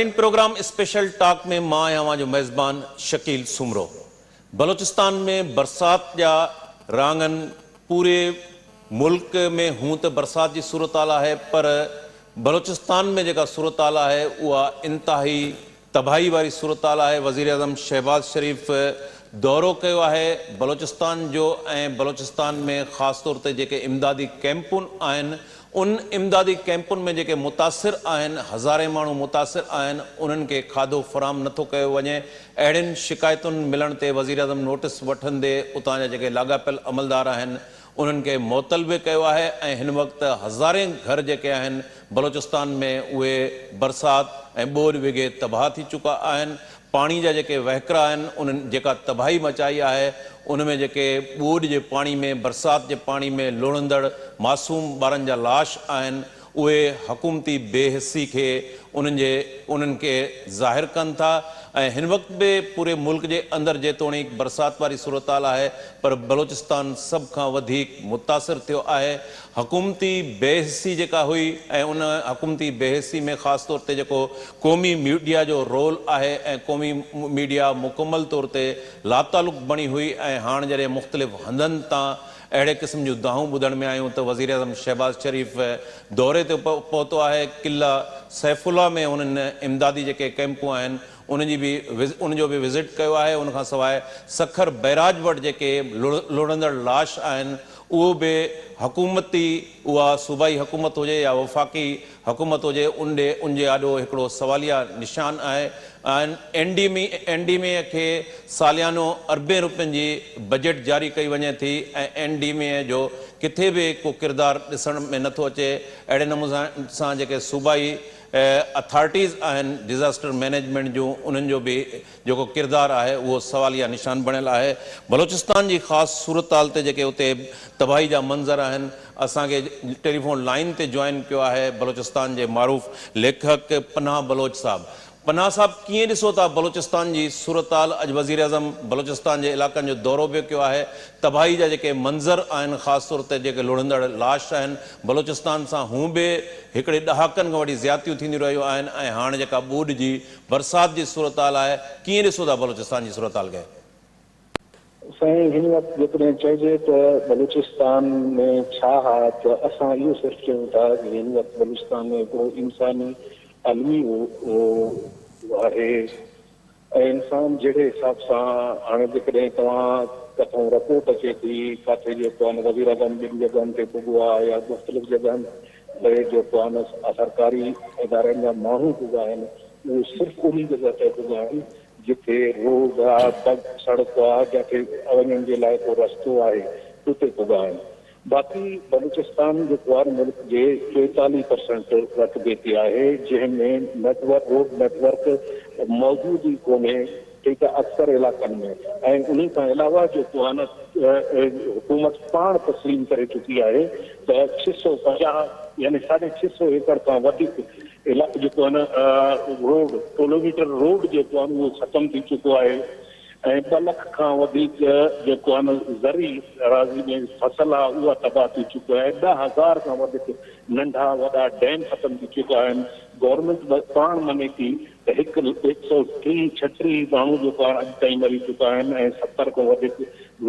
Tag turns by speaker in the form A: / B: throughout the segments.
A: ناظرين programme special talk ۾ مان آهيان اوهان جو ميزبان شڪيل سومرو. بلوچستان ۾ برسات جا رانگن پوري ملڪ ۾ هون ته برسات جي صورتحال آهي پر بلوچستان ۾ جيڪا صورتحال آهي اها انتهائي تباهي واري صورتحال آهي، وزيراعظم شهباز شريف دورو ڪيو آهي بلوچستان جو ۽ بلوچستان ۾ خاص طور تي جيڪي امدادي ڪئمپون آهن ان امدادي ڪئمپن ۾ جيڪي متاثر آهن هزارين ماڻهو متاثر آهن انهن کي کاڌو فراهم نٿو ڪيو وڃي اهڙين شڪايتن ملڻ تي وزيراعظم نوٽس وٺندي اتان جا جيڪي لاڳاپيل عملدار آهن انهن کي معطل به ڪيو آهي ۽ هن وقت هزارين گهر جيڪي آهن بلوچستان ۾ اهي برسات ۽ ٻوڏ وگهي تباهه ٿي چڪا آهن، پاڻي جا جيڪي وهڪرا آهن انهن جيڪا تباهي مچائي آهي ان ۾ جيڪي ٻوڏ جي پاڻي ۾ برسات جي پاڻي ۾ لڙهندڙ معصوم ٻارن جا لاش آهن اهي حڪومتي بي حسي کي انهن جي انهن کي ظاهر ڪن ٿا ۽ هن وقت به پوري ملڪ جي اندر جيتوڻيڪ برسات واري صورتحال آهي پر بلوچستان سڀ کان وڌيڪ متاثر ٿيو آهي حڪومتي بي حسي جيڪا هئي ۽ ان حڪومتي بي حسي ۾ خاص طور تي جيڪو قومي ميڊيا جو رول آهي ۽ قومي ميڊيا مڪمل طور تي لاتعلق بڻي هئي ۽ هاڻ جڏهن مختلف هنڌن تان اهڙي قسم جون دانهون ٻڌڻ ۾ آيون ته وزيراعظم شهباز شريف دوري تي پهتو آهي، قلعه سيف الله ۾ انهن امدادي جيڪي ڪئمپون آهن ان جي به ان جو به وزٽ ڪيو آهي، ان کان سواء سکر بئراج وٽ جيڪي لڙهندڙ لاش آهن اهو به حڪومتي اها صوبائي حڪومت هجي يا وفاقي حڪومت هجي ان ڏي ان جي آڏو هڪڙو سواليه نشان آهي ۽ N D M N D M A کي ساليانو اربين روپين جي بجيٽ جاري ڪئي وڃي ٿي ۽ اين ڊي ايم اي جو ڪٿي به ڪو ڪردار ڏسڻ ۾ نٿو اچي اهڙي نموني سان جيڪي صوبائي اٿارٽيز آهن ڊزاسٽر مئنيجمينٽ جون انهن جو به جيڪو ڪردار آهي اهو سواليه نشان بڻيل آهي. بلوچستان جي خاص صورتحال تي جيڪي اتي تباهي جا منظر آهن اسان کي ٽيليفون لائين تي جوائن ڪيو آهي بلوچستان جي معروف ليکڪ پناهه بلوچ صاحب. پناهه صاحب ڪيئن ڏسو ٿا بلوچستان جي صورتحال اڄ وزيراعظم بلوچستان جي علائقن جو دورو به ڪيو آهي تباهي جا جيڪي منظر آهن خاص طور تي جيڪي لڙهندڙ لاش آهن بلوچستان سان هون به هڪڙي ڏهاڪن کان وٺي زيادتيون ٿينديون رهيون آهن ۽ هاڻ جيڪا ٻوڏ جي برسات جي صورتحال آهي، ڪيئن ڏسو ٿا بلوچستان جي صورتحال کي؟
B: سائين هن وقت جيڪڏهن چئجي ته بلوچستان ۾ ڇا ها ته اسان اهو صرف چئون ٿا ته هن وقت بلوچستان ۾ هڪڙو انساني الميو آهي ۽ انسان جهڙي حساب سان هاڻي جيڪڏهن توهان ڪٿان رپورٽ اچي ٿي ڪاٿي جيڪو آهي نه وزيراعظم ٻن جڳهن تي پڳو آهي يا مختلف جڳهن تي جيڪو آهي نه سرڪاري ادارن جا ماڻهو پڳا آهن اهي صرف انهي جڳهه تي پڳا آهن جتي روڊ آ، سڙڪ آ، جتي وڃڻ جي لاء ڪو رستو آهي اتي پڳا آهن. باقي بلوچستان جيڪو آهي ملڪ جي 44 پرسنٽ رقبي تي آهي جنهن ۾ net work road net work موجود ئي ڪونهي ٺيڪ آهي اڪثر علائقن ۾ ۽ انهي کان علاوه جيڪو آهي نه حڪومت پاڻ تسليم ڪري چڪي آهي ته 650 يعني ساڍي ڇهه سو ايڪڙ کان وڌيڪ جيڪو آهي نه روڊ ڪلوميٽر روڊ جيڪو آهي اهو ختم ٿي چڪو آهي ۽ ٻه لک کان وڌيڪ جيڪو آهي نه زرعي اراضي ۾ فصل آهي اها تباهه ٿي چڪي آهي، 10,000 کان وڌيڪ ننڍا وڏا ڊيم ختم ٿي چڪا آهن، گورنمينٽ به پاڻ مڃي ٿي ته هڪ هڪ سئو ٽيهه ڇٽيهه ماڻهو جيڪو آهي اڄ تائين مري چڪا آهن ۽ 70 کان وڌيڪ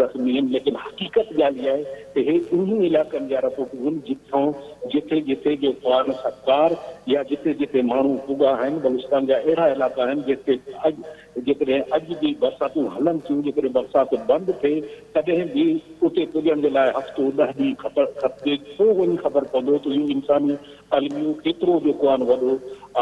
B: زخمي آهن ليڪن حقيقت ڳالهه اها آهي ته هي انهن علائقن جا رپورٽون آهن جتان جٿي جٿي جيڪو آهي نه سرڪار يا جتي جتي ماڻهو پڳا آهن، بلوچستان جا اهڙا علائقا آهن جتي اڄ جيڪڏهن اڄ به برساتون هلن ٿيون، جيڪڏهن برسات بند ٿئي تڏهن به اتي پڄڻ جي لاء هفتو ڏهه ڏينهن کپي، پوء وڃي خبر پوندو ته اهو انساني الميو ڪيترو جيڪو آهي نه وڏو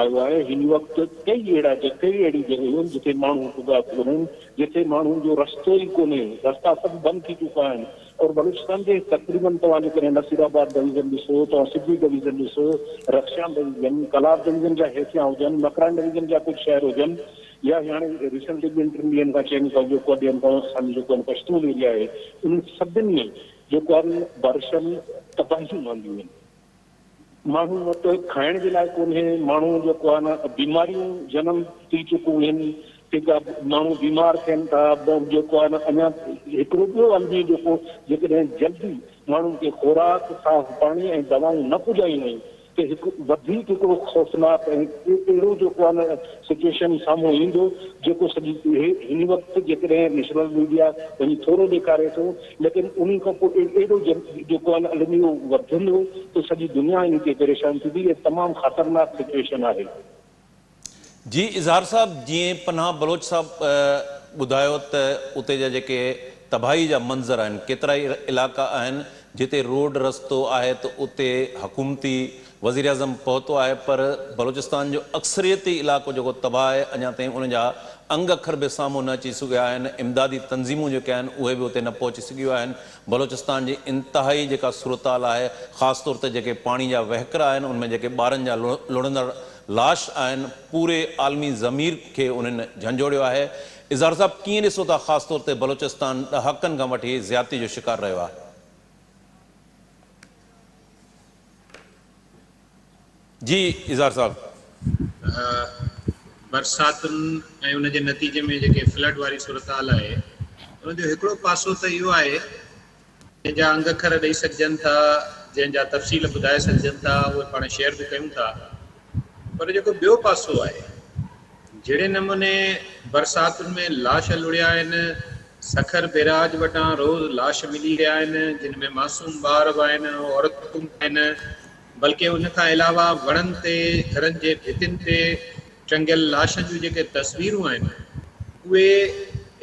B: آيو آهي. هن وقت ڪئي اهڙا ڪئي اهڙيون جڳهيون آهن جتي ماڻهو پڳا ڪونهن، جتي ماڻهن جو رستو ئي ڪونهي، رستا سڀ بند ٿي چڪا آهن. اور بلوچستان جي تقريبن توهان جيڪڏهن نصير آباد ڊويزن ڏسو، توهان سبي ڊويزن ڏسو، رخشان ڊويزن، قلات ڊويزن جا حصا هجن، مڪران ڊويزن جا ڪجهه شهر هجن يا هاڻي ريسنٽلي ٻن ٽن ڏينهن کان چئن کان جيڪو ڏينهن کان اسان جو جيڪو پشتون ايريا آهي انهن سڀن ۾ جيڪو آهن بارشن تباهيون آنديون آهن. ماڻهو وٽ کائڻ جي لاء ڪونهي، ماڻهو جيڪو آهي نه بيماريون جنم ٿي چڪون آهن، ٺيڪ آهي ماڻهو بيمار ٿين ٿا، جيڪو آهي نه اڃا هڪڙو ٻيو الميو جيڪو جيڪڏهن جلدي ماڻهن کي خوراڪ، صاف پاڻي ۽ دوائون نه پڄايون ويون ته ته هڪ وڌيڪ هڪڙو خوفناڪ ۽ اهڙو جيڪو آهي نه سچوئيشن سامهون ايندو جيڪو سڄي هن وقت جيڪڏهن نيشنل ميڊيا وڃي ٿورو ڏيکاري ٿو ليڪن انهي کان پوء اهڙو جيڪو آهي نه الميو وڌندو ته سڄي دنيا ان تي پريشان ٿيندي ۽ تمام خطرناڪ سچوئيشن آهي.
A: جي اظهار صاحب جيئن پناهه بلوچ صاحب ٻڌايو ته اتي جا جيڪي تباهي جا منظر آهن ڪيترائي علائقا آهن جتي روڊ رستو آهي ته اتي حڪومتي وزيراعظم پهتو آهي پر بلوچستان جو اڪثريتي علائقو جيڪو تباهه آهي اڃا تائين ان جا انگ اکر به سامهون نه اچي سگهيا آهن امدادي تنظيمون جيڪي آهن اهي به اتي نه پهچي سگهيون آهن بلوچستان جي انتهائي جيڪا صورتحال آهي خاص طور تي جيڪي پاڻي جا وهڪرا آهن ان ۾ جيڪي ٻارن جا لڙهندڙ لاش آهن پوري عالمي ضمير کي انهن جهنجهوڙيو آهي. اظهار صاحب ڪيئن ڏسو ٿا خاص طور تي بلوچستان ڏهاڪن کان وٺي زيادتي جو شڪار رهيو آهي. جي اظهار صاحب.
C: برساتن ۽ ان جي نتيجي ۾ جيڪي فلڊ واري صورتحال آهي ان جو هڪڙو پاسو ته اهو آهي جنهن جا انگ اکر ڏئي سگهجن ٿا، جنهن جا تفصيل ٻڌائي سگهجن ٿا، اهي پاڻ شيئر به ڪيون ٿا. پر جيڪو ٻيو پاسو آهي، جهڙي نموني برساتن ۾ لاش لڙهيا آهن، سکر بيراج وٽان روز لاش ملي رهيا آهن، جن ۾ معصوم ٻار به آهن، عورتون به آهن، بلڪه ان کان علاوه وڻن تي، گهرن جي ڀتين تي ٽنگيل لاشن جون جيڪي تصويرون آهن، اهي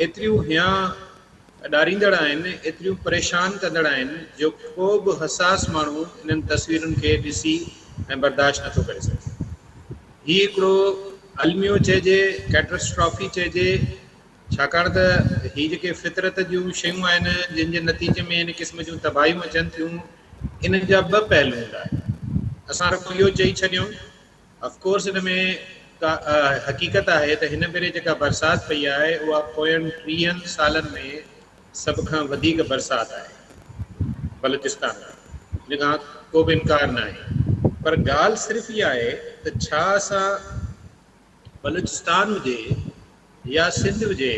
C: ايتريون هيانء ڏاريندڙ آهن، ايتريون پريشان ڪندڙ آهن جو ڪو به حساس ماڻهو انهن تصويرن کي ڏسي ۽ برداشت نٿو ڪري سگهي. هي هڪڙو الميو چئجي، ڪيٽرسٽرافي چئجي، ڇاڪاڻ ته هي جيڪي فطرت جون شيون آهن جن جي نتيجي ۾ ان قسم جون تباهيون اچن ٿيون، انهن جا ٻه پهلو هوندا آهن. اسان رڳو اهو چئي ڇڏيون آف ڪورس ان ۾ ڪا حقيقت آهي ته هن ڀيري جيڪا برسات پئي آهي اها پوين ٽيهن سالن ۾ سڀ کان وڌيڪ برسات آهي بلوچستان ۾ ان کان ڪو به انڪار ناهي پر ڳالهه صرف اها آهي ته ڇا اسان بلوچستان هجي يا سنڌ هجي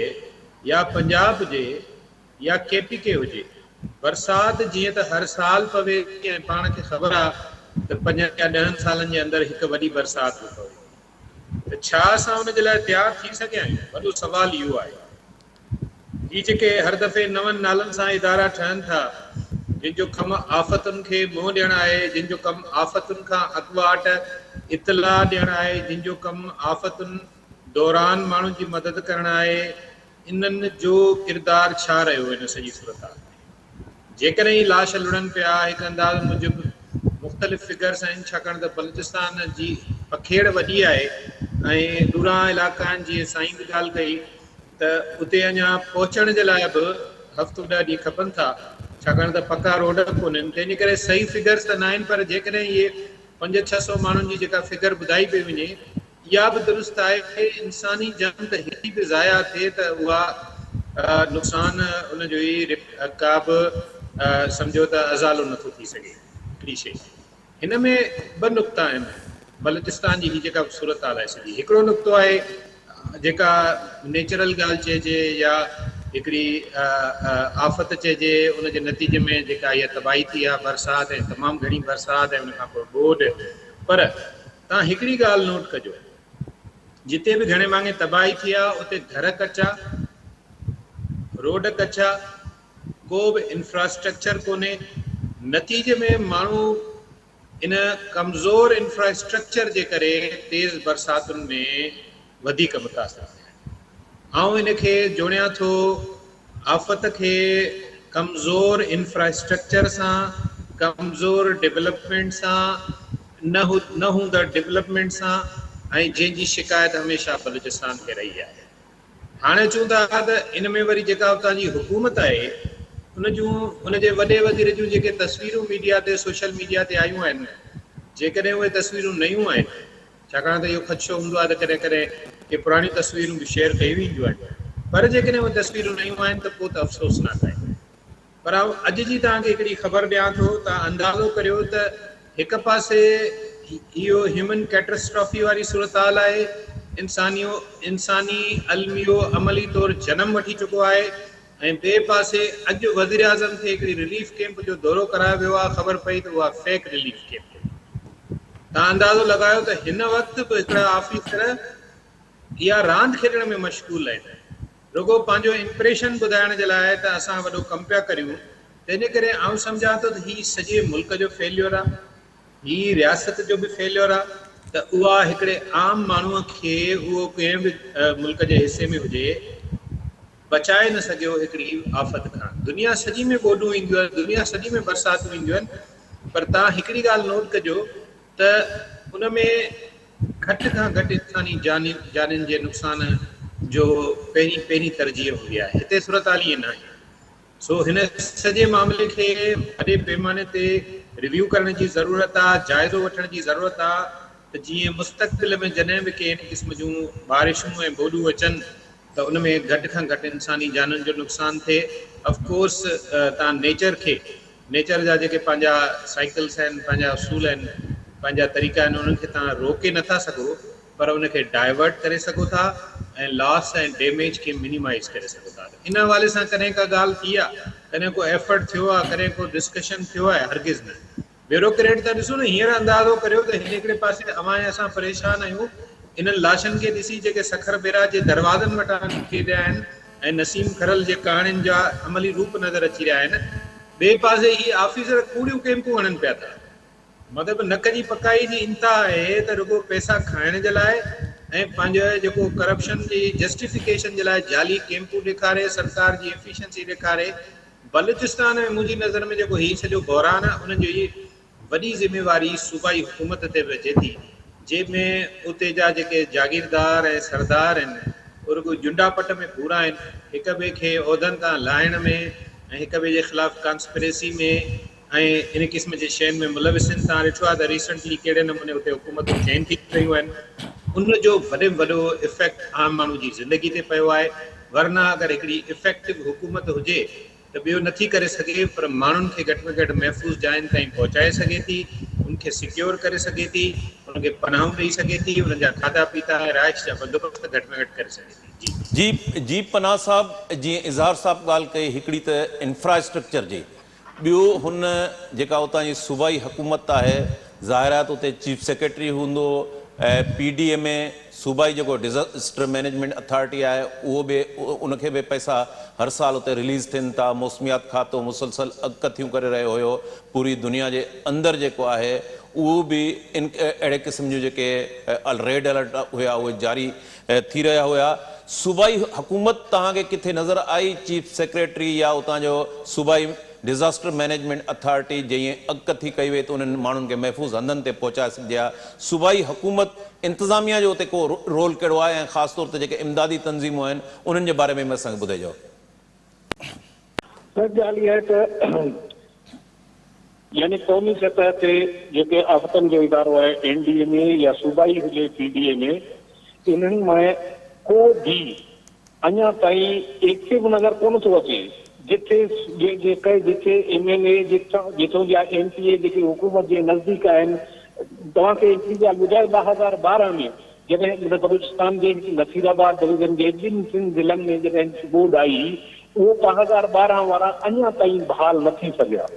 C: يا پنجاب هجي يا ڪي پي ڪي هجي برسات جيئن ته هر سال پوي ٿي ۽ پاڻ کي خبر آ ته پنجن يا ڏهن سالن جي اندر هڪ وڏي برسات به پوي ٿي ته ڇا اسان ان جي لاء تيار ٿي سگهيا آهيون؟ وڏو سوال اهو آهي. هي جيڪي هر دفعي نون نالن سان ادارا ٺهن ٿا جن جو ڪم آفتن کي منهن ڏيڻ آهي، جن جو ڪم آفتن کان اڳواٽ اطلاع ڏيڻ آهي، جن جو ڪم آفتن دوران ماڻهن جي مدد ڪرڻ آهي، انهن جو ڪردار ڇا رهيو ان سڄي صورتحال ۾؟ جيڪڏهن هي لاش لڙهن پيا، هڪ انداز موجب مختلف فگرس آهن، ڇاڪاڻ ته بلوچستان جي پکيڙ وڏي آهي ۽ ڏورانهن علائقا آهن، جيئن سائين به ڳالهه ڪئي ته اتي اڃا پهچڻ جي لاء به هفتو ڏهه ڏينهن کپن ٿا، ڇاڪاڻ ته پڪا روڊ ڪونهن، تنهن جي ڪري صحيح فگرس ته ناهن پر جيڪڏهن اهي پنج ڇهه سئو ماڻهن جي جيڪا فگر ٻڌائي پئي وڃي اها به درست آهي، انساني جان ته هڪڙي به ضايع ٿئي ته اها نقصان ان جو ئي ڪا به سمجهو ته ازالو نٿو ٿي سگهي. هڪڙي شيء. هن ۾ ٻه نقطا آهن، بلوچستان جي هي جيڪا صورتحال آهي سڄي، هڪڙو نقطو آهي جيڪا نيچرل ڳالهه چئجي يا هڪڙي آفت چئجي ان جي نتيجي ۾ جيڪا اها تباهي ٿي آهي برسات ۽ تمام گهڻي برسات ۽ ان کان پوء ٻوڏ پر توهان هڪڙي ڳالهه نوٽ ڪجو جتي به گهڻي ڀاڱي تباهي ٿي آهي اتي گهر ڪچا، روڊ ڪچا، ڪو به انفراسٽرڪچر ڪونهي، نتيجي ۾ ماڻهو ان ڪمزور انفراسٽرڪچر جي ڪري تيز برساتن ۾ وڌيڪ متاثر ٿيا آهن. آئون ان کي جوڙيان ٿو آفت کي ڪمزور انفراسٽرڪچر سان، ڪمزور ڊولپمينٽ سان، نه هوندڙ ڊولپمينٽ سان ۽ جنهن جي شڪايت هميشه بلوچستان کي رهي آهي. هاڻي اچون ٿا ته ان ۾ وري جيڪا اتان جي حڪومت آهي ان جون ان جي وڏي وزير جون جيڪي تصويرون ميڊيا تي سوشل ميڊيا تي آيون آهن جيڪڏهن اهي تصويرون نيون آهن ڇاڪاڻ ته اهو خدشو هوندو آهي ته ڪڏهن ڪڏهن ڪي پراڻيون تصويرون به شيئر ڪيون وينديون آهن پر جيڪڏهن اهي تصويرون نيون آهن ته پوء ته افسوسناڪ آهي. پر آئون اڄ جي توهان کي هڪڙي خبر ڏيان ٿو، توهان اندازو ڪريو ته هڪ پاسي اهو هيومن ڪيٽرسٽرافي واري صورتحال آهي، انسانيو انساني الميو عملي طور جنم وٺي چڪو آهي ۽ ٻئي پاسي اڄ وزيراعظم کي هڪڙي رليف ڪيمپ جو دورو ڪرايو ويو آهي، خبر پئي ته اها فيڪ رليف ڪيمپ هئي. توهان اندازو لڳايو ته هن وقت به هڪڙا آفيسر اها راند کيڏڻ ۾ مشغول آهن، رڳو پنهنجو امپريشن ٻڌائڻ جي لاء ته اسان وڏو ڪم پيا ڪريون، تنهن جي ڪري آئون سمجهان ٿو ته هي سڄي ملڪ جو فيليور آهي، هي رياست جو به فيليور آهي ته اها هڪڙي عام ماڻهوء کي اهو ڪنهن به ملڪ جي حصي ۾ هجي، بچائي نه سگهيو هڪڙي آفت کان. دنيا سڄي ۾ ٻوڏون اينديون آهن، دنيا سڄي ۾ برساتون اينديون آهن پر توهان هڪڙي ڳالهه نوٽ ڪجو ته ان ۾ گهٽ کان گهٽ انساني جانين جي نقصان جو پهرين پهرين ترجيح هوندي آهي. هتي صورتحال ائين ناهي. سو هن سڄي معاملي کي وڏي پيماني تي ريويو ڪرڻ جي ضرورت آ، جائزو وٺڻ جي ضرورت آ ته جيئن مستقبل ۾ جڏهن به ڪي ان قسم جون بارشون ۽ ٻوڏون اچن ته ان ۾ گهٽ کان گهٽ انساني جانين جو نقصان ٿئي. اف ڪورس توهان نيچر کي نيچر جا جيڪي پنهنجا سائيڪلس آهن، پنهنجا اصول آهن، پنهنجا طريقا آهن انهن کي توهان روڪي نٿا سگهو پر ان کي ڊائيورٽ ڪري سگهو ٿا ۽ لاس ۽ ڊيميج کي منيمائيز ڪري سگهو ٿا ته ان حوالي سان ڪڏهن ڪا ڳالهه ٿي آهي، ڪڏهن ڪو ايفرٽ ٿيو آهي، ڪڏهن ڪو ڊسڪشن ٿيو آهي؟ هرگز نه. بيوروڪريٽ ته ڏسو نه هينئر اندازو ڪريو ته هن هڪڙي پاسي اوهان ۽ اسان پريشان آهيون انهن لاشن کي ڏسي جيڪي سکر بيراج جي دروازن وٽان نڪري رهيا آهن ۽ نسيم کرل جي ڪهاڻين جا عملي روپ نظر اچي رهيا آهن ٻئي پاسي هي آفيسر ڪوڙيون ڪيمپون هڻن پيا ٿا مطلب نڪ جي پڪائي جي انتها آهي ته رڳو پئسا کائڻ جي لاء ۽ پنهنجو جيڪو ڪرپشن جي جسٽيفڪيشن جي لاء جعلي ڪيمپون ڏيکاري سرڪار جي ايفيشنسي ڏيکاري بلوچستان ۾ منهنجي نظر ۾ جيڪو هي سڄو بحران آهي ان جي وڏي ذميواري صوبائي حڪومت تي به اچي ٿي جنهن ۾ اتي جا جيڪي جاگيردار ۽ سردار آهن اهي رڳو ڄنڊا پٽ ۾ پورا آهن هڪ ٻئي کي عهدن تان لاهڻ ۾ ۽ هڪ ٻئي جي خلاف ڪانسپريسي ۾ ۽ ان قسم جي شين ۾ ملوث آهن. توهان ڏٺو آهي ته ريسنٽلي ڪهڙي نموني اتي حڪومتون چينج ٿي رهيون آهن. ان جو وڏي ۾ وڏو افيڪٽ عام ماڻهو جي زندگي تي پيو آهي. ورنه اگر هڪڙي افيڪٽو حڪومت هجي ته ٻيو نٿي ڪري سگهي پر ماڻهن کي گهٽ ۾ گهٽ محفوظ جاين تائين پهچائي سگهي ٿي، ان کي سيڪيور ڪري سگهي ٿي، انهن کي پناهون ڏئي سگهي ٿي، انهن جا کاڌا پيتا ۽ رهائش جا بندوبست گهٽ ۾ گهٽ ڪري سگهي ٿي. جي.
A: جي جي پناهه صاحب جيئن اظهار صاحب ڳالهه ڪئي هڪڙي ته انفراسٽرڪچر جي ٻيو هن جيڪا اتان جي صوبائي حڪومت آهي ظاهر آهي ته اتي چيف سيڪريٽري هوندو ۽ پي ڊي ايم اي صوبائي جيڪو ڊزاسٽر مئنيجمينٽ اٿارٽي آهي اهو به ان کي به پئسا هر سال اتي رليز ٿين ٿا موسميات کاتو مسلسل اڳڪٿيون ڪري رهيو هيو پوري دنيا جي اندر جيڪو آهي اهو به ان اهڙي قسم جون جيڪي ريڊ الرٽ هيا اهي جاري ٿي رهيا هيا، صوبائي حڪومت توهان کي ڪٿي نظر آئي، چيف سيڪريٽري يا اتان جو صوبائي ڊزاسٽر مئنيجمينٽ اٿارٽي جيئن اڳڪٿي ڪئي وئي ته انهن ماڻهن کي محفوظ هنڌن تي پهچائي سگهجي ها، صوبائي حڪومت انتظاميا جو اتي ڪو رول ڪهڙو آهي ۽ خاص طور تي جيڪي امدادي تنظيمون آهن انهن جي باري ۾ به اسان کي ٻڌائجو.
B: سر ڳالهه اها آهي ته يعني قومي سطح تي جيڪي آفتن جو ادارو آهي اين ڊي ايم اي يا صوبائي هجي پي ڊي ايم اي انهن مان ڪو به اڃا تائين ايڪٽو نظر ڪونه ٿو اچي جٿي جيڪي جٿي ايم اين اي جٿون جا ايم پي اي جيڪي حڪومت جي نزديڪ آهن توهان کي هڪڙي ڳالهه ٻڌايو 2012 ۾ جڏهن بلوچستان جي نصير آباد ڊويزن جي ٻن ٽن ضلعن ۾ جڏهن ٻوڏ آئي اهو 2012 وارا اڃا تائين بحال نه ٿي سگهيا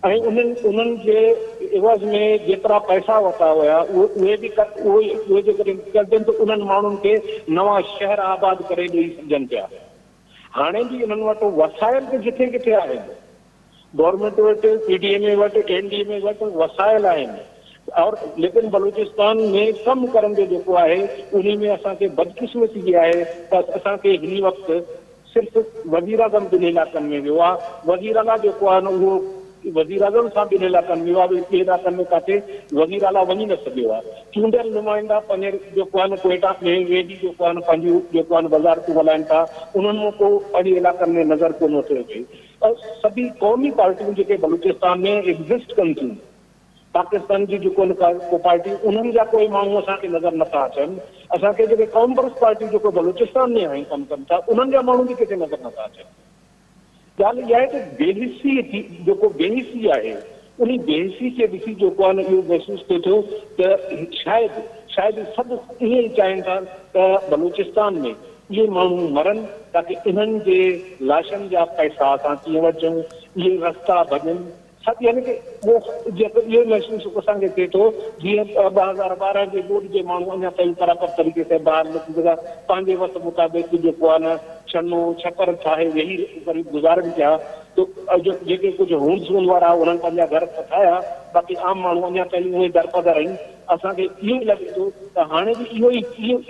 B: ۽ انهن انهن جي عيوض ۾ جيترا پئسا ورتا ويا اهي به اهي جيڪڏهن ڪڍجن ته انهن ماڻهن کي نوان شهر آباد ڪري ڏئي سگهجن پيا. هاڻي به انهن وٽ وسائل ته جٿي ڪٿي آهن. گورنمينٽ وٽ، پي ڊي ايم اي وٽ، اين ڊي ايم اي وٽ وسائل آهن اور ليڪن بلوچستان ۾ ڪم ڪرڻ جو جيڪو آهي انهي ۾ اسان کي بدقسمتي اها آهي ته اسان کي هن وقت صرف وزيراعظم ٻن علائقن ۾ ويو آهي، وزيراعليٰ جيڪو آهي نه اهو وزيراعظم سان ٻن علائقن ۾ ويو آهي، ٻين علائقن ۾ ڪاٿي وزيراعليٰ وڃي نه سگهيو آهي. چونڊيل نمائندا پنهنجي جيڪو آهي نه ڪوئيٽا ۾ ويهي جيڪو آهي نه پنهنجون جيڪو آهي نه وزارتون هلائين ٿا، انهن مان ڪو پنهنجي علائقن ۾ نظر ڪونه ٿو اچي. سڀئي قومي پارٽيون جيڪي بلوچستان ۾ ايگزسٽ ڪن ٿيون، پاڪستان جي جيڪو ڪو پارٽي انهن جا ڪوئي ماڻهو اسان کي نظر نٿا اچن، اسان کي جيڪي قوم پرست پارٽيون جيڪو بلوچستان ۾ آهن ڪم ڪن ٿا انهن جا ماڻهو به ڪٿي نظر نٿا اچن. ڳالهه اها آهي ته بي حسي ٿي جيڪو بي حسي آهي انهي بي حسي کي ڏسي جيڪو آهي نه اهو محسوس ٿئي ٿو ته شايد شايد سڀ ائين ئي چاهين ٿا ته بلوچستان ۾ اهي ماڻهو مرن تاڪه انهن جي لاشن جا پئسا اسان ڪيئن وٺجون اهي رستا ڀڄن. سڀ يعني ڪه اهو جيڪو اهو محسوس اسان کي ٿئي ٿو جيئن 2012 جي ٻوڏ جي ماڻهو اڃا تائين پراپر طريقي سان بحال نه ٿي سگهيا، پنهنجي وس مطابق جيڪو آهي نه ڇنو ڇپر ٺاهي ويهي وري گذارن پيا ته جيڪي ڪجهه هوند سوند وارا انهن پنهنجا گهر ٺاهيا باقي عام ماڻهو اڃا تائين اهي درپدر آهن. اسان کي اهو ئي لڳي ٿو ته هاڻي به اهو ئي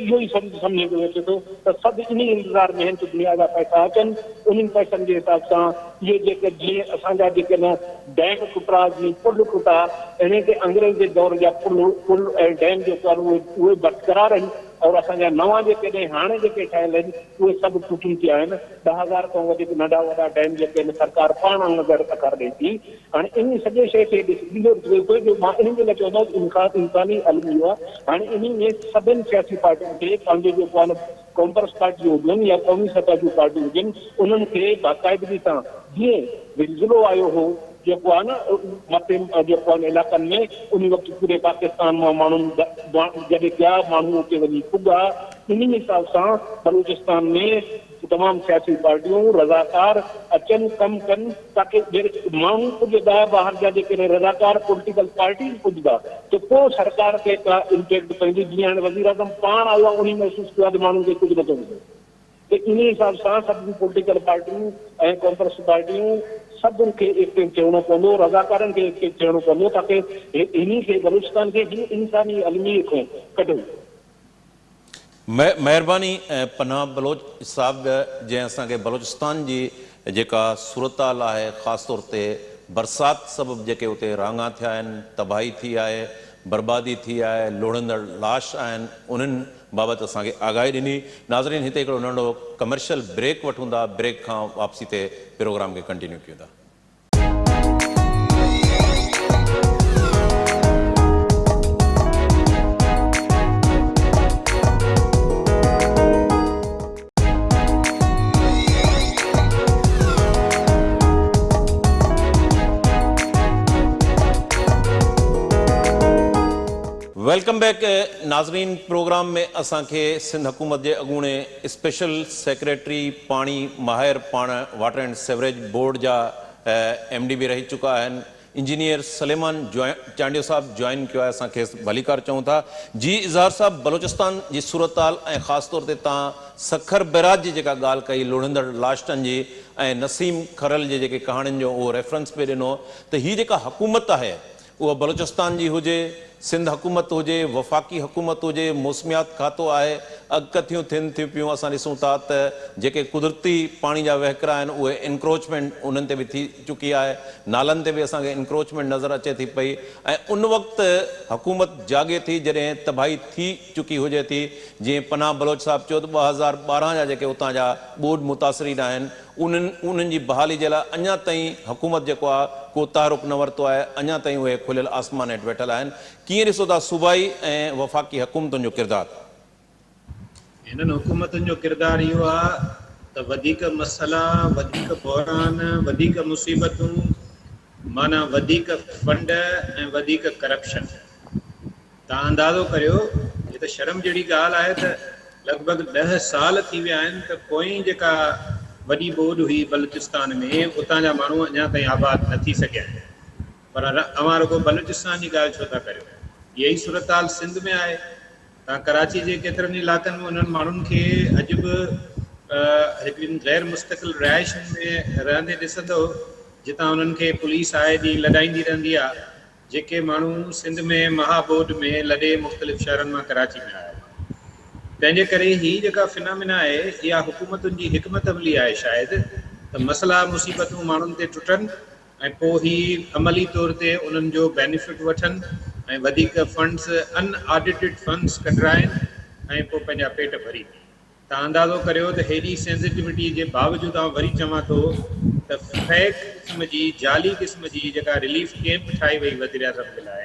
B: اهو ئي سمجهه ۾ اچي ٿو ته سڀ انهي انتظار ۾ آهن ته دنيا جا پئسا اچن، انهن پئسن جي حساب سان اهي جيڪي جيئن اسان جا جيڪي نه ڊيم ٽٽا جيئن پل ٽٽا اهڙي تي انگريز جي دور جا پل پل ۽ ڊيم جيڪو آهن اهي اهي برقرار آهن اور اسان جا نوان جيڪڏهن هاڻي جيڪي ٺهيل آهن اهي سڀ ٽٽن پيا آهن. 10,000 کان وڌيڪ ننڍا وڏا ڊيم جيڪي آهن سرڪار پاڻ انگ اکر ڏئي ٿي. هاڻي انهي سڄي شيء کي ڏسندي ڏسندي جو مان انهي جي لاء چوندو آهيان ته انساني الميو آهي. هاڻي انهي ۾ سڀن سياسي پارٽين کي پنهنجو جيڪو آهي نه قومپرست پارٽيون هجن يا قومي سطح جون پارٽيون هجن انهن کي باقاعدگي سان جيئن زلزلو آيو هو جيڪو آهي نه مٿي جيڪو آهي علائقن ۾ انهي وقت پوري پاڪستان مان ماڻهن جڏهن ڪيا ماڻهو اتي وڃي پڳا انهي حساب سان بلوچستان ۾ تمام سياسي پارٽيون رضاڪار اچن ڪم ڪن تاڪه جڏهن ماڻهو پڄندا ٻاهر جا جيڪڏهن رضاڪار پوليٽيڪل پارٽيز پڄندا ته پوء سرڪار تي ڪا امپيڪٽ پوندي جيئن هاڻي وزيراعظم پاڻ آيو آهي انهي محسوس ڪيو آهي ته ماڻهن کي ڪجهه نٿو ملي ته انهي حساب سان سڀني پوليٽيڪل پارٽيون ۽ قومپرست پارٽيون سڀن کي ايڪٽو ٿيڻو پوندو رضاڪارن کي ايڪٽو ٿيڻو پوندو تاڪه انهي کي بلوچستان کي هن انساني الميي کان ڪڍون.
A: مهرباني پناهه بلوچ صاحب جنهن اسان کي بلوچستان جي جيڪا صورتحال آهي خاص طور تي برسات سبب جيڪي اتي راڱا ٿيا آهن تباهي ٿي آهي بربادي ٿي آهي لڙهندڙ لاش آهن انهن بابت اسان کي آگاهي ڏني ناظرين هتي هڪڙو ننڍو ڪمرشل بريڪ وٺون ٿا بريڪ کان واپسي تي پروگرام کي ڪنٽينيو ڪيون ٿا. Welcome back ناظرين پروگرام ۾ اسان کي سنڌ حڪومت جي اڳوڻي اسپيشل سيڪريٽري پاڻي ماهر پاڻ واٽر اينڊ سيوريج بورڊ جا ايم ڊي به رهي چڪا آهن انجنيئر سليمان چانڊيو صاحب جوائن ڪيو آهي اسان کيس ڀليڪار چئون ٿا جي اظهار صاحب بلوچستان جي صورتحال ۽ خاص طور تي تان سکر بئراج جي جيڪا ڳالهه ڪئي لڙهندڙ لاشٽن جي ۽ نسيم کرل جي جيڪي ڪهاڻين جو اهو ريفرنس به ڏنو ته هي جيڪا حڪومت آهي اها بلوچستان جي هجي، سنڌ حڪومت هجي، وفاقي حڪومت هجي، موسميات کاتو آهي، اڳڪٿيون ٿين ٿيون پيون، اسان ڏسون ٿا ته جيڪي قدرتي پاڻي جا وهڪرا آهن اهي انڪروچمينٽ انهن تي به ٿي چڪي آهي، نالن تي به اسان کي انڪروچمينٽ نظر اچي ٿي پئي ۽ ان وقت حڪومت جاڳي ٿي جڏهن تباهي ٿي چڪي هجي ٿي، جيئن پناهه بلوچ صاحب چيو ته 2012 جا جيڪي اتان جا ٻوڏ متاثرين آهن انهن انهن جي بحالي جي لاء اڃا تائين حڪومت جيڪو آهي ڪو تحرڪ نه ورتو آهي، اڃا تائين اهي کليل آسمان هيٺ ويٺل آهن، ڪيئن ڏسو ٿا صوبائي ۽ وفاقي حڪومتن جو ڪردار؟
C: هنن حڪومتن جو ڪردار اهو آهي ته وڌيڪ مسئلا، وڌيڪ بحران، وڌيڪ مصيبتون معنيٰ وڌيڪ فنڊ ۽ وڌيڪ ڪرپشن. توهان اندازو ڪريو، هي ته شرم جهڙي ڳالهه آهي ته لڳ ڀڳ ڏهه سال ٿي ويا آهن ته پوئين جيڪا وڏي ٻوڏ هئي بلوچستان ۾ اتان جا ماڻهو اڃا تائين آباد نه ٿي سگهيا آهن. پر اوهان رڳو بلوچستان جي ڳالهه ڇو ٿا ڪريو؟ اها ئي صورتحال سنڌ ۾ آهي. توهان ڪراچي جي ڪيترن ئي علائقن ۾ انهن ماڻهن کي اڄ به هڪڙين غير مستقل رهائشن ۾ رهندي ڏسندؤ جتان انهن کي پوليس آئي ڏينهن لڏائيندي رهندي آهي. جيڪي ماڻهو سنڌ ۾ مها ٻوڏ ۾ لڏي مختلف شهرن مان ڪراچي ۾ آيا هئا. تنهن جي ڪري هي جيڪا فنامينا آهي اها حڪومتن جي حڪمت عملي آهي شايد ته مسئلا مصيبتون ماڻهن تي ٽٽن ۽ پوء هي عملي طور تي انهن جو بينيفٽ وٺن ۽ وڌيڪ فنڊز ان آڊيٽڊ فنڊز ڪڍرائين ۽ پوء پنهنجا پيٽ ڀرين. توهان اندازو ڪريو ته هيڏي سينسيٽيوٽي جي باوجود آئون وري چوان ٿو ته فيڪ قسم جي جعلي قسم جي جيڪا رليف ڪيمپ ٺاهي وئي وزيراعظم جي لاء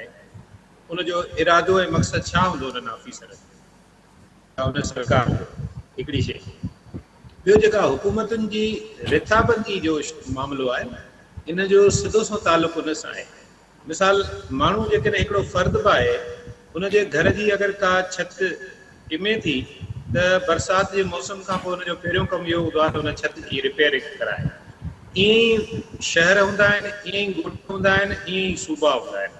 C: ان جو ارادو ۽ مقصد ڇا هوندو انهن آفيسرن جو يا ان سرڪار جو هڪڙي شيء ٻيو جيڪا حڪومتن جي رٿابندي جو معاملو آهي ان جو سڌو سنئون تعلق ان سان آهي مثال، ماڻهو جيڪڏهن هڪڙو فرد به آهي، ان جي گهر جي اگر ڪا ڇت ٽمي ٿي ته برسات جي موسم کان پوء ان جو پهريون ڪم اهو هوندو آهي ته ان ڇت جي رپيئرنگ ڪرائي. ائين ئي شهر هوندا آهن، ائين ئي ڳوٺ هوندا آهن، ائين ئي صوبا هوندا آهن.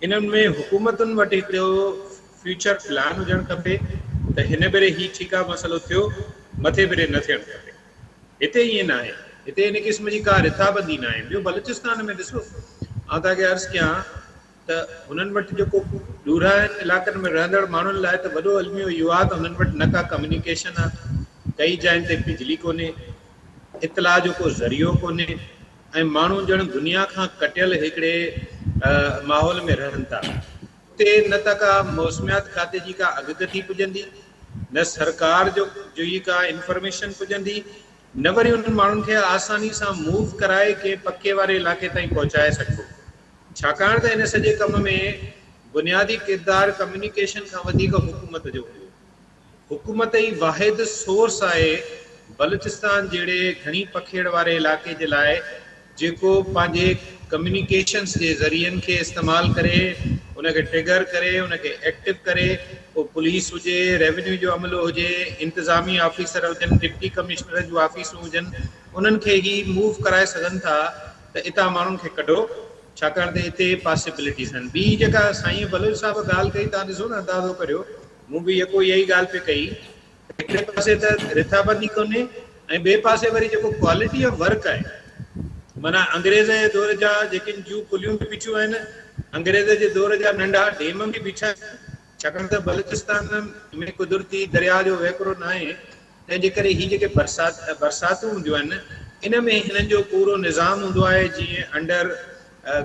C: انهن ۾ حڪومتن وٽ هڪڙو فيوچر پلان هجڻ کپي ته هن ڀيري هي ٺيڪ آ مسئلو ٿيو، مٿي ڀيري نه ٿيڻ کپي. هتي ائين ناهي. هتي ان قسم جي ڪا رٿابندي ناهي. ٻيو بلوچستان ۾ ڏسو، آئون توهان کي عرض ڪيان ته هنن وٽ جيڪو ڏورانهن علائقن ۾ رهندڙ ماڻهن لاء ته وڏو الميو اهو آهي ته هنن وٽ نه ڪا ڪميونيڪيشن آهي، ڪئي جاين تي بجلي ڪونهي، اطلاع جو ڪو ذريعو ڪونهي ۽ ماڻهو ڄڻ دنيا کان ڪٽيل هڪڙي ماحول ۾ رهن ٿا. اتي نه ته ڪا موسميات کاتي جي ڪا اڳڪٿي پڄندي، نه سرڪار جو جي ڪا انفارميشن پڄندي، نه وري انهن ماڻهن کي آساني سان موو ڪرائي ڪنهن پڪي واري علائقي تائين پهچائي سگهبو. ڇاڪاڻ ته ان سڄي ڪم ۾ بنيادي ڪردار ڪميونيڪيشن کان وڌيڪ حڪومت جو هوندو. حڪومت ئي واحد سورس آهي بلوچستان جهڙي گهڻي پکيڙ واري علائقي جي لاء جيڪو پنهنجي ڪميونيڪيشنز جي ذريعن کي استعمال ڪري ان کي ٽرگر ڪري ان کي ايڪٽو ڪري پوء پوليس هجي ريونيو جو عملو هجي انتظامي آفيسر هجن ڊپٽي ڪمشنرن جون آفيسون هجن انهن کي هي موو ڪرائي سگهن ٿا ته اتان ماڻهن کي ڪڍو ڇاڪاڻ ته اتي پاسيبلٽيز آهن ٻي جيڪا سائين بلوچ صاحب ڳالهه ڪئي توهان ڏسو نه اندازو ڪريو مون به يڪو اها ئي ڳالهه پئي ڪئي ته هڪڙي پاسي ته رٿابندي ڪونهي ۽ ٻئي پاسي وري جيڪو ڪوالٽي آف ورڪ آهي معنيٰ انگريز جي دور جا جيڪي جون پليون به بيٺيون آهن، انگريز جي دور جا ننڍا ڊيم به بيٺا آهن، ڇاڪاڻ ته بلوچستان ۾ قدرتي درياء جو وهڪرو ناهي، تنهن جي ڪري هي جيڪي برسات برساتون هونديون آهن ان ۾ هنن جو پورو نظام هوندو آهي جيئن انڊر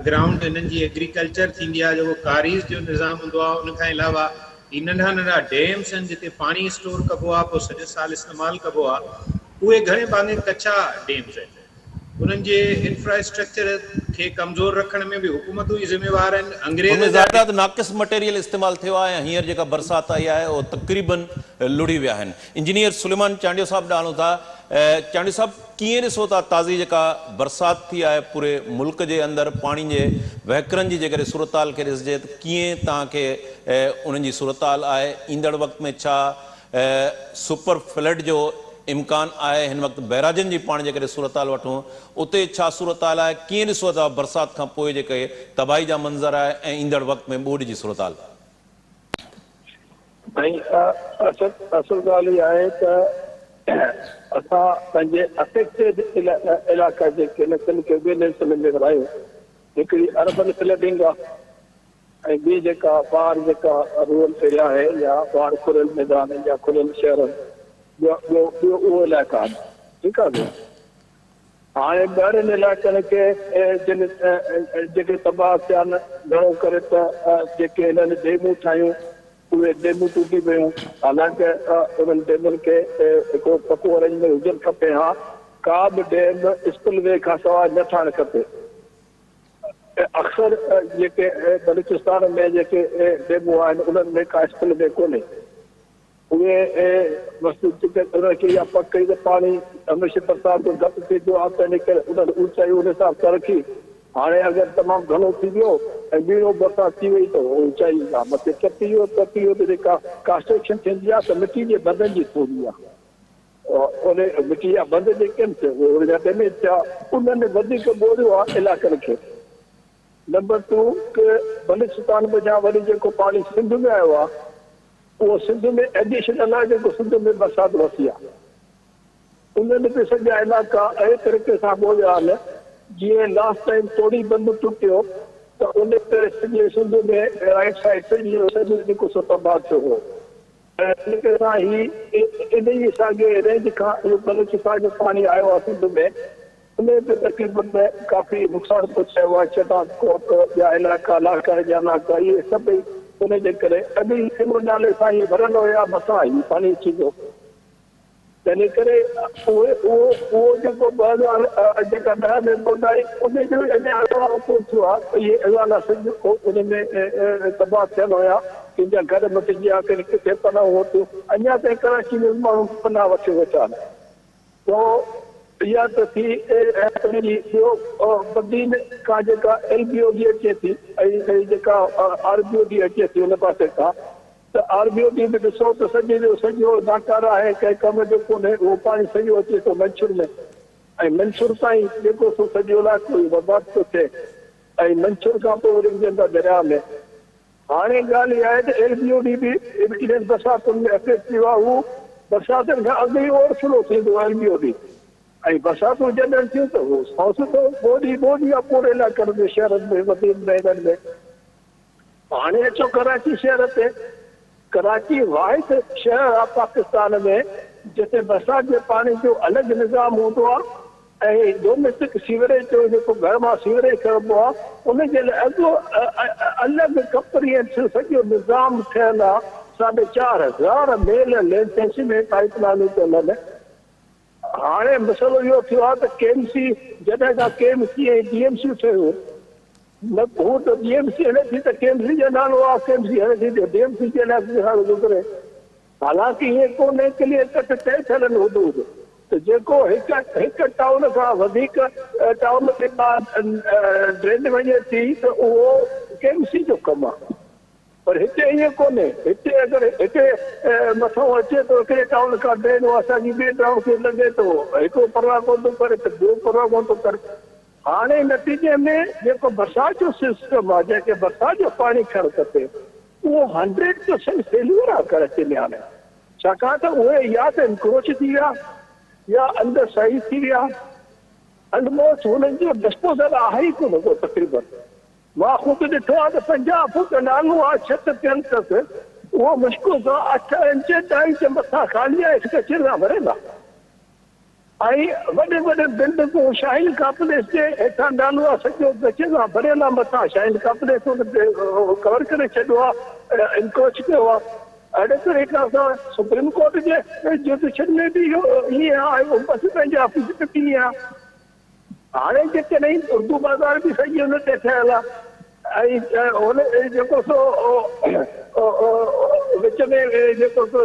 C: گرائونڊ هنن جي ايگريڪلچر ٿيندي آهي جيڪو ڪاريز جو نظام هوندو آهي ان کان علاوه هي ننڍا ننڍا ڊيمس آهن جتي پاڻي اسٽور ڪبو آهي پوء سڄو سال استعمال ڪبو آهي اهي گهڻي ڀاڱي ڪچا ڊيمس آهن انهن جي انفراسٽرڪچر کي ڪمزور رکڻ ۾ به حڪومتون ئي ذميوار آهن انگريز
A: ان ۾
C: جا
A: ظاهر آهي ته ناقص مٽيريل استعمال ٿيو آهي ۽ هينئر جيڪا برسات آئي آهي اهو تقريبن لڙهي ويا آهن. انجنيئر سليمان چانڊيو صاحب ڏانهن هلون ٿا. چانڊيو صاحب ڪيئن ڏسو ٿا تازي جيڪا برسات ٿي آهي پوري ملڪ جي اندر پاڻي جي وهڪرن جي جيڪڏهن صورتحال کي ڏسجي ته ڪيئن توهان کي انهن جي صورتحال آهي ايندڙ وقت ۾ ڇا سپر فلڊ جو امڪان آهي هن وقت بئراجن جي پاڻ جيڪڏهن صورتحال وٺون اتي ڇا صورتحال آهي ڪيئن ڏسو ٿا برسات کان پوء جيڪي تباهي جا منظر آهي ۽ ايندڙ وقت ۾ ٻوڏ جي صورتحال.
B: سائين اصل اصل ڳالهه اها آهي ته اسان پنهنجي افيڪٽيڊ علائقا جيڪي آهن تن کي ٻن حصن ۾ ورهايون هڪڙي اربن فلڊنگ آهي ۽ ٻي جيڪا ٻاهر جيڪا رورل ايريا آهي يا ٻاهر کليل ميدان يا کليل شهر ٻيو ٻيو ٻيو اهو علائقا آهن ٺيڪ آهي هاڻي ٻاهرين علائقن کي جن جيڪي تباهه ٿيا آهن گهڻو ڪري ته جيڪي هنن ڊيمون ٺاهيون اهي ڊيمون ٽوٽي پيون حالانڪه انهن ڊيمن کي هڪڙو پڪو ارينجمينٽ هجڻ کپي ها ڪا به ڊيم اسپل وي کان سواء نه ٺاهڻ کپي. اڪثر جيڪي بلوچستان ۾ جيڪي ڊيمون آهن انهن ۾ ڪا اسپل وي ڪونهي. اهي مخصوص جيڪي انهن کي اها پڪ ڪئي ته پاڻي هميشه برسات جو گهٽ ٿي پيو آهي تنهن ڪري انهن اوچائي ان حساب سان رکي. هاڻي اگر تمام گهڻو ٿي ويو ۽ ٻيڻو برسات ٿي وئي ته اهو اوچائي کان مٿي ٽپي ويو، ٽپي ويو ته جيڪا ڪانسٽرڪشن ٿيندي آهي ته مٽي جي بندن جي ٿيندي آهي. انهي مٽي جا بند جيڪي آهن سي اهي جا ڊيميج ٿيا انهن وڌيڪ ٻوڙيو آهي علائقن کي. نمبر ٽو ڪه بلوچستان منجهان وري جيڪو پاڻي سنڌ ۾ آيو آهي اهو سنڌ ۾ ايڊيشنل آهي جيڪو سنڌ ۾ برسات وسي آهي انهن به سڄا علائقا اهڙي طريقي سان ٻوڙيا آهن جيئن لاسٽ ٽائيم ٽوڙي بند ٽٽيو ته ان ڪري سڄي سنڌ ۾ رائيٽ سائيڊ سڄي سڄو جيڪو سو تباهه ٿيو هو. طريقي سان هي انهيء ساڳئي رينج کان اهو بلوچستان جو پاڻي آيو آهي سنڌ ۾ انهي به تقريبن ڪافي نقصان پهچايو آهي شهداد ڪوٽ ٻيا علائقا لاڙڪاڻي جا علائقا اهي سڀئي ان جي ڪري اڳ ئي سنگهو نالي سان هي ڀريل هيا مٿان هي پاڻي اچي ويو تنهن ڪري اهي اهو اهو جيڪو 2000 جيڪا 10 ۾ ٻوڏ آئي ان جو اڃا ازالو ڪونه ٿيو آهي اهي ازالا سڄ ان ۾ تباهه ٿيل هيا ڪن جا گهر مٽجي ويا ڪن ڪٿي پناهه ورتيون اڃا تائين ڪراچي ۾ به ماڻهو پناهه وٺيو ويٺا آهن سو اها ته ٿي ان جي ٻيو بدين کان جيڪا ايل بي او ڊي اچي ٿي ۽ جيڪا آر بي او ڊي اچي ٿي ان پاسي کان ته آر بي او ڊي به ڏسو ته سڄي جو سڄو ناڪاره آهي، ڪنهن ڪم جو ڪونهي، اهو پاڻي سڄو اچي ٿو منڇر ۾
D: ۽ منڇر تائين جيڪو سو سڄو علائقو ئي برباد ٿو ٿئي ۽ منڇر کان پوء وري وجهن ٿا درياء ۾. هاڻي ڳالهه اها آهي ته ايل بي او ڊي به انهن برساتن ۾ افيڪٽ ٿي ويو آهي، هو برساتن کان اڳ ئي اوور فلو ٿيندو ايل بي او ڊي ۽ برساتون جڏهن ٿيون ته هو سو سڌو ٻوڏ ئي ٻوڏ ئي آهي پوري علائقن ۾ شهرن ۾ وڏين مهينن ۾. هاڻي اچو ڪراچي شهر تي. ڪراچي واحد شهر آهي پاڪستان ۾ جتي برسات جي پاڻي جو الڳ نظام هوندو آهي ۽ ڊوميسٽڪ سيوريج جو جيڪو گهر مان سيوريج کڻبو آهي ان جي لاء اڳ الڳ ڪمپريهنسو سڄو نظام ٺهيل آهي ساڍي 4000 ميل لينٿ ۾ پائيپ لائنون پيل آهن. هاڻي مسئلو اهو ٿيو آهي ته ڪي ايم سي جڏهن کان K M C ۽ D M C ٺهيو نه هو ته ڊي ايم سي هلي ٿي ته ڪي ايم سي جو نالو آهي ڪي ايم سي هلي ٿي ته ڊي ايم سي جي لاء نالو ٿو ڪري حالانڪه ائين ڪونهي ڪليئر ڪٽ طئي ٿيل آهن حدود ته جيڪو هڪ هڪ ٽائون کان وڌيڪ ٽائون ۾ ڊرين وڃي ٿي ته اهو ڪي ايم سي جو ڪم آهي. پر هتي ائين ڪونهي. هتي اگر هتي مٿئون اچي ٿو هڪڙي ٽائون کان ڊرين اها ساڳي ٻئي ٽائون کي لڳي ٿو هڪڙو پرواهه ڪونه ٿو ڪري ته ٻيو پرواهه ڪونه ٿو ڪري. هاڻي نتيجي ۾ جيڪو برسات جو سسٽم آهي جنهن کي برسات جو پاڻي کڻڻ کپي اهو هنڊريڊ پرسنٽ فيليئر آهي ڪراچي ۾ هاڻي ڇاڪاڻ ته اهي يا ته انڪروچ ٿي ويا يا انڊر سائيز ٿي ويا الموسٽ هنن جو ڊسپوزل آهي ئي ڪونه ڪو تقريبن. مان خود ڏٺو آهي ته 50 فوٽ نالو آهي ڇت پيل اٿس، اهو مشڪل سان اٺ انچ ڏهه انچ مٿان خالي آهي هيٺ ڪچري سان ڀريل آهي ۽ وڏين وڏين بلڊنگون شاهين ڪامپليڪس جي هيٺان نالو آهي سڄو ڪچري سان ڀريل آهي مٿان شاهين ڪامپليڪس ان تي ڪور ڪري ڇڏيو آهي انڪروچ ڪيو آهي اهڙي طريقي سان سپريم ڪورٽ جي جوڊيشن ۾ به اهو ائين آهي ۽ بس پنهنجي آفيس ۾ به ائين آهي. هاڻي جيڪڏهن اردو بازار به سڄي ان تي ٺهيل آهي ۽ هن جيڪو سو وچ ۾ جيڪو سو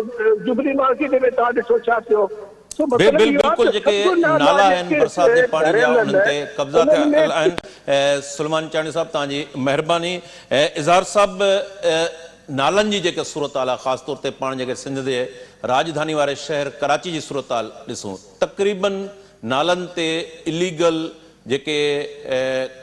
D: جوبلي مارڪيٽ ۾ توهان ڏٺو ڇا ٿيو سو مطلب اهو آهي
A: بلڪل
D: ته
A: جيڪي
D: سڀ نالا
A: نالا آهن
D: جيڪي
A: برسات جي پاڻي جا
D: ڀريل
A: انهن تي
D: آهن
A: قبضا
D: انهن
A: ٿيل
D: ۾
A: آهن سليمان چانڊيو صاحب توهان جي مهرباني اظهار صاحب نالن جي جيڪا صورتحال آهي خاص طور تي پاڻ جيڪي سنڌ جي راڄڌاني واري شهر ڪراچي جي صورتحال ڏسون تقريبن نالن تي اليگل جيڪي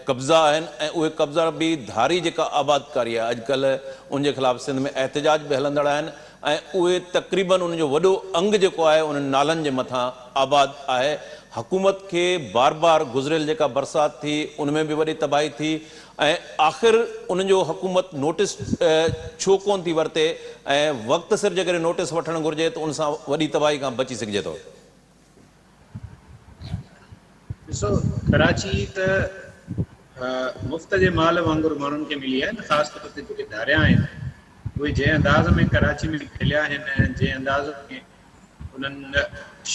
A: قبضا آهن ۽ اهي قبضا به ڌاري جيڪا آبادڪاري آهي اڄڪلهه ان جي خلاف سنڌ ۾ احتجاج به هلندڙ آهن ۽ اهي تقريبن ان جو وڏو انگ جيڪو آهي انهن نالن جي مٿان آباد آهي حڪومت کي بار بار گذريل جيڪا برسات ٿي ان ۾ به وڏي تباهي ٿي ۽ آخر ان جو حڪومت نوٽس ڇو ڪونه ٿي ورتي ۽ وقت سر جيڪڏهن نوٽس وٺڻ گهرجي ته ان سان وڏي تباهي کان بچي سگهجي ٿو.
C: ڏسو ڪراچي ته مفت جي مال وانگر ماڻهن کي ملي آهي نه خاص طور تي جيڪي ڌاريا آهن اهي جنهن انداز ۾ ڪراچي ۾ ڦهليا آهن جنهن انداز ۾ انهن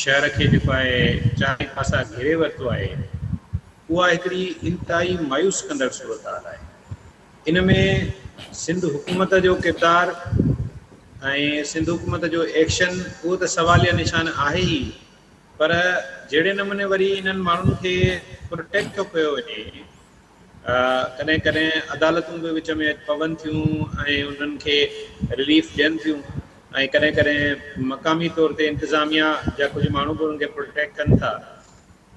C: شهر کي جيڪو آهي چارئي پاسا گهيري ورتو آهي اها هڪڙي انتهائي مايوس ڪندڙ صورتحال آهي ان ۾ سنڌ حڪومت جو ڪردار ۽ سنڌ حڪومت جو ايڪشن اهو ته سواليه نشان آهي ئي پر جهڙي نموني وري انهن ماڻهن کي پروٽيڪٽ ٿو ڪيو وڃي ڪڏهن ڪڏهن عدالتون به وچ ۾ پون ٿيون ۽ انهن کي رليف ڏين ٿيون ۽ ڪڏهن ڪڏهن مقامي طور تي انتظاميا جا ڪجهه ماڻهو به انهن کي پروٽيڪٽ ڪن ٿا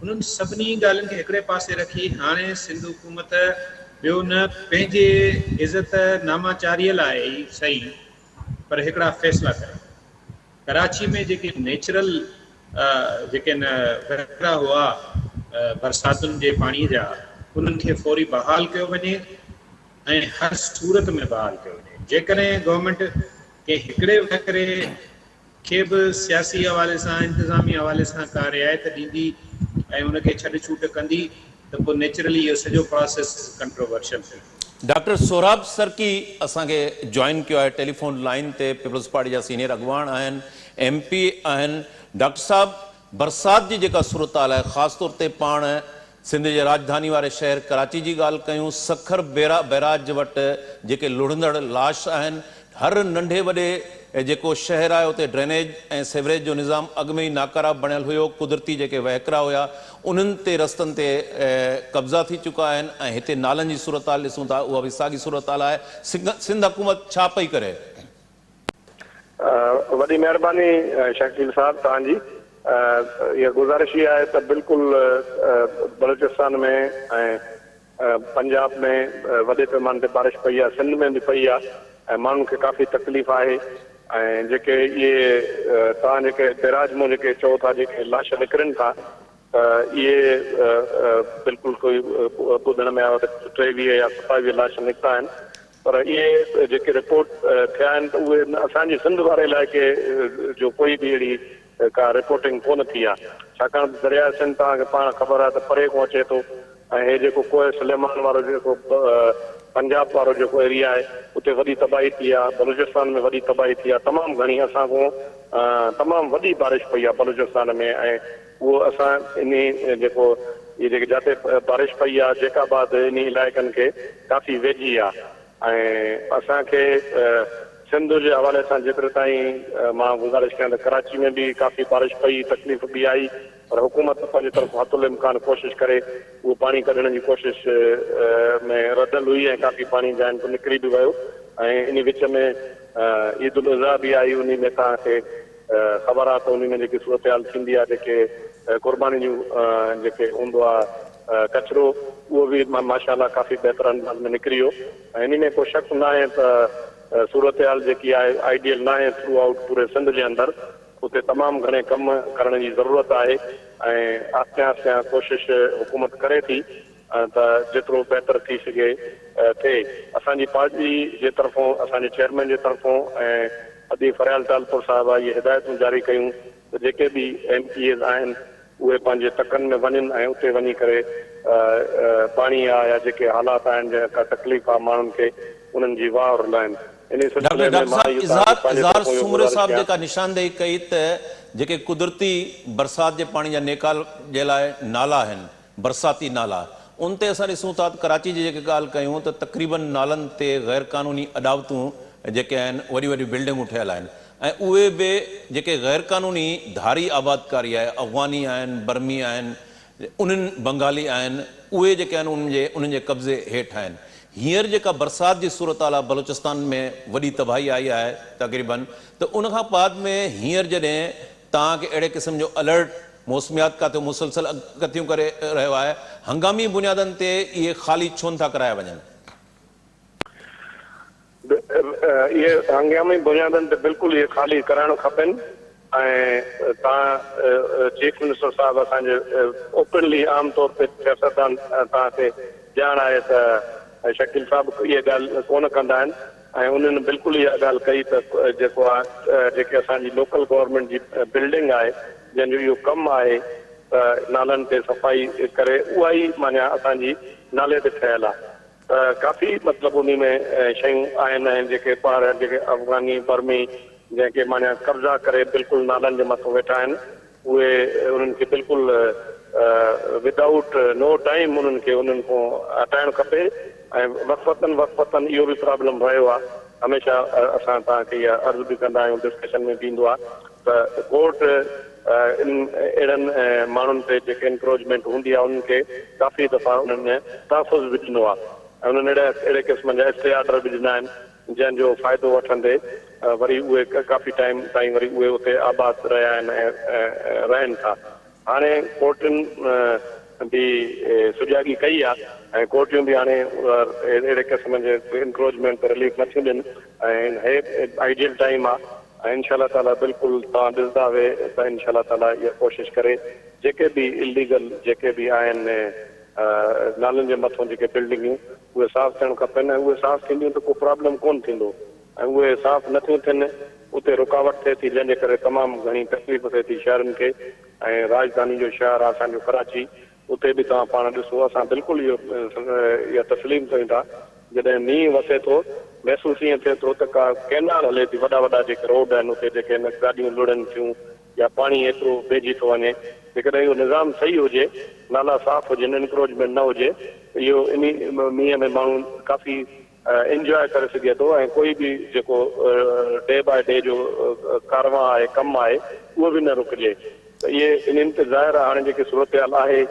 C: انهن سڀني ڳالهين کي هڪڙي پاسي رکي هاڻي سنڌ حڪومت ٻيو نه پنهنجي عزت ناماچاريء لاء ئي سهي پر هڪڙا فيصلا ڪري. ڪراچي ۾ جيڪي نيچرل جيڪي وهڪرا هئا برساتن جي پاڻي جا انهن کي فوري بحال ڪيو وڃي ۽ هر صورت ۾ بحال ڪيو وڃي. جيڪڏهن گورنمينٽ ڪنهن هڪڙي وهڪري کي به سياسي حوالي سان انتظامي حوالي سان ڪا رعايت ڏيندي ۽ ان کي ڇڏ ڇوٽ ڪندي ته پوء نيچرلي اهو سڄو پراسيس ڪنٽروورشل ٿي ويندو.
A: ڊاڪٽر سهراب سرڪي اسان کي جوائن ڪيو آهي ٽيليفون لائين تي پيپلز پارٽي جا سينيئر اڳواڻ آهن ايم پي آهن ڊاڪٽر صاحب برسات جي جيڪا صورتحال آهي خاص طور تي پاڻ سنڌ جي راڄڌاني واري شهر ڪراچي جي ڳالهه ڪيون، سکر بئراج وٽ جيڪي لڙهندڙ لاش آهن، هر ننڍي وڏي جيڪو شهر آهي اتي ڊرينيج ۽ سيوريج جو نظام اڳ ۾ ئي ناڪاره بڻيل هيو، قدرتي جيڪي وهڪرا هيا انهن تي رستن تي قبضا ٿي چڪا آهن ۽ هتي نالن جي صورتحال ڏسون ٿا اها به ساڳي صورتحال آهي، سنڌ حڪومت ڇا پئي ڪري؟
E: وڏي مهرباني شڪيل صاحب توهان جي.
B: اها گذارش اها آهي ته بلڪل بلوچستان ۾ ۽ پنجاب ۾ وڏي پيماني تي بارش پئي آهي، سنڌ ۾ به پئي آهي ۽ ماڻهن کي ڪافي تڪليف آهي ۽ جيڪي اهي توهان جيڪي بيراج مون جيڪي چئو ٿا جيڪي لاش نڪرن ٿا ته اهي بلڪل ڪوئي ٻڌڻ ۾ آيو ته 23 يا 27 لاش نڪتا آهن پر اهي جيڪي رپورٽ ٿيا آهن ته اهي اسان جي سنڌ واري علائقي جو ڪوئي به اهڙي ڪا رپورٽنگ ڪونه ٿي آهي ڇاڪاڻ ته درياء سنڌ توهان کي پاڻ خبر آهي ته پري کان اچي ٿو ۽ هي جيڪو ڪوهه سليمان وارو جيڪو پنجاب وارو جيڪو ايريا آهي اتي وڏي تباهي ٿي آهي بلوچستان ۾ وڏي تباهي ٿي آهي تمام گهڻي اسان کان تمام وڏي بارش پئي آهي بلوچستان ۾ ۽ اهو اسان انهي جيڪو هي جيڪي جاتي بارش پئي آ جيڪب آباد انهي علائقن کي ڪافي ويجهي آ ۽ اسان کي سنڌ جي حوالي سان جيتري تائين مان گذارش ڪيان ته ڪراچي ۾ به ڪافي بارش پئي تڪليف به آئي پر حڪومت پنهنجي طرف حت الامڪان ڪوشش ڪري اهو پاڻي ڪڍڻ جي ڪوشش ۾ رڌل هئي ۽ ڪافي پاڻي جاين تان نڪري به ويو ۽ انهي وچ ۾ عيد الاضحيٰ به آئي انهي ۾ توهان کي خبر آ ته انهي ۾ جيڪي صورتحال ٿيندي آ جيڪي قرباني جون جيڪي هوندو آ ڪچرو اهو به ماشاء الله ڪافي بهتر انداز ۾ نڪري ويو ۽ انهي ۾ ڪو شڪ ناهي ته صورتحال جيڪي آهي آئيڊيل ناهي ٿرو آئوٽ پوري سنڌ جي اندر اتي تمام گهڻي ڪم ڪرڻ جي ضرورت آهي ۽ آهستي آهستي ڪوشش حڪومت ڪري ٿي ته جيترو بهتر ٿي سگهي ٿئي. اسان جي پارٽي جي طرفون اسان جي چيئرمين جي طرفون ۽ ادي فريال ٽالپر صاحبه اهي هدايتون جاري ڪيون ته جيڪي به ايم پي ايز آهن اهي پنهنجي تڪن ۾ وڃن ۽ اتي وڃي ڪري پاڻي آ يا جيڪي حالات آهن جا ڪا تڪليف آ ماڻهن کي انهن جي واهر لهن. انهي
A: ڊاڪٽر
B: سلسلي ۾
A: ڊاڪٽر
B: مان
A: صاحب
B: اهو توهان
A: اظهار
B: کي پنهنجي
A: اظهار
B: طرفون اهو
A: سومري
B: گذارش
A: صاحب
B: ڪيان.
A: جيڪا نشاندهي ڪئي ته جيڪي قدرتي برسات جي پاڻي جا نيڪال جي لاء نالا آهن برساتي نالا، ان تي اسان ڏسون ٿا ته ڪراچي جي جيڪي ڳالهه ڪيون ته تقريبن نالن تي غير قانوني اڏاوتون جيڪي آهن وڏيون وڏيون بلڊنگون ٺهيل آهن ۽ اهي به جيڪي غير قانوني ڌاري آبادڪاري آهي افغاني آهن برمي آهن انهن بنگالي آهن اهي جيڪي آهن انهن جي انهن جي قبضي هيٺ آهن هينئر جيڪا برسات جي صورتحال آهي بلوچستان ۾ وڏي تباهي آئي آهي تقريبن ته ان کان بعد ۾ هينئر جڏهن توهان کي اهڙي قسم جو الرٽ موسميات کاتو مسلسل اڳڪٿيون ڪري رهيو آهي، هنگامي بنيادن تي اهي خالي ڇونه ٿا ڪرايا وڃن؟
B: اهي هنگامي بنيادن تي بلڪل اهي خالي ڪرائڻ کپن ۽ توهان چيف منسٽر صاحب اسان جي اوپنلي عام طور تي سياستدان توهان کي ڄاڻ آهي ته شڪيل صاحب اهي ڳالهه ڪونه ڪندا آهن ۽ انهن بلڪل اها ڳالهه ڪئي ته جيڪو آهي جيڪي اسان جي لوڪل گورنمينٽ جي بلڊنگ آهي جنهن جو اهو ڪم آهي ته نالن تي صفائي ڪري اها ئي معنيٰ اسان جي نالي تي ٺهيل آهي ته ڪافي مطلب انهي ۾ شيون آهن ۽ جيڪي ٻاهر جيڪي افغاني برمي جنهن کي معنيٰ قبضا ڪري بلڪل نالن جي مٿو ويٺا آهن اهي انهن کي بلڪل ود آئوٽ نو ٽائيم انهن کي انهن کان هٽائڻ کپي ۽ وقفتن وقفتن اهو به پرابلم رهيو آهي هميشه اسان توهان کي اها عرض به ڪندا آهيون ڊسڪشن ۾ به ايندو آهي ته ڪورٽ ان اهڙن ماڻهن تي جيڪي انڪروچمينٽ هوندي آهي انهن کي ڪافي دفعا انهن تحفظ به ڏنو آهي ۽ انهن اهڙا اهڙي قسم جا اسٽي آرڊر به ڏنا آهن جنهن جو فائدو وٺندي وري اهي ڪافي ٽائيم تائين وري اهي اتي آباد رهيا آهن ۽ رهن ٿا. هاڻي ڪورٽن به سجاڳي ڪئي آهي ۽ ڪورٽيون به هاڻي اهڙي قسم جي انڪروچمينٽ تي رليف نٿيون ڏين ۽ هي آئيڊيل ٽائيم آهي ۽ انشاء الله تعاليٰ بلڪل توهان ڏسندا وي ته انشاء الله تعاليٰ اها ڪوشش ڪري جيڪي به اليگل جيڪي به آهن نالن جي مٿون جيڪي بلڊنگيون اهي صاف ٿيڻ کپن ۽ اهي صاف ٿينديون ته ڪو پرابلم ڪونه ٿيندو ۽ اهي صاف نه ٿيون ٿين اتي رڪاوٽ ٿئي ٿي جنهن جي ڪري تمام گهڻي تڪليف ٿئي ٿي شهرين کي ۽ راڄڌاني جو شهر آهي اسان جو ڪراچي اتي به توهان پاڻ ڏسو اسان بلڪل اهو اها تسليم ڪيون ٿا جڏهن مينهن وسي ٿو محسوس ائين ٿئي ٿو ته ڪا ڪينال هلي ٿي وڏا وڏا جيڪي روڊ آهن اتي جيڪي گاڏيون لڙهن ٿيون يا پاڻي ايترو بيهجي ٿو وڃي، جيڪڏهن اهو نظام صحيح هجي، نالا صاف هجن، انڪروچمينٽ نه هجي ته اهو انهي مينهن ۾ ماڻهو ڪافي انجواء ڪري سگهي ٿو ۽ ڪوئي به جيڪو ڊي باء ڊي جو ڪاروان آهي، ڪم آهي، اهو به نه رڪجي ته اهي انهن تي ظاهر آهي هاڻي جيڪي صورتحال آهي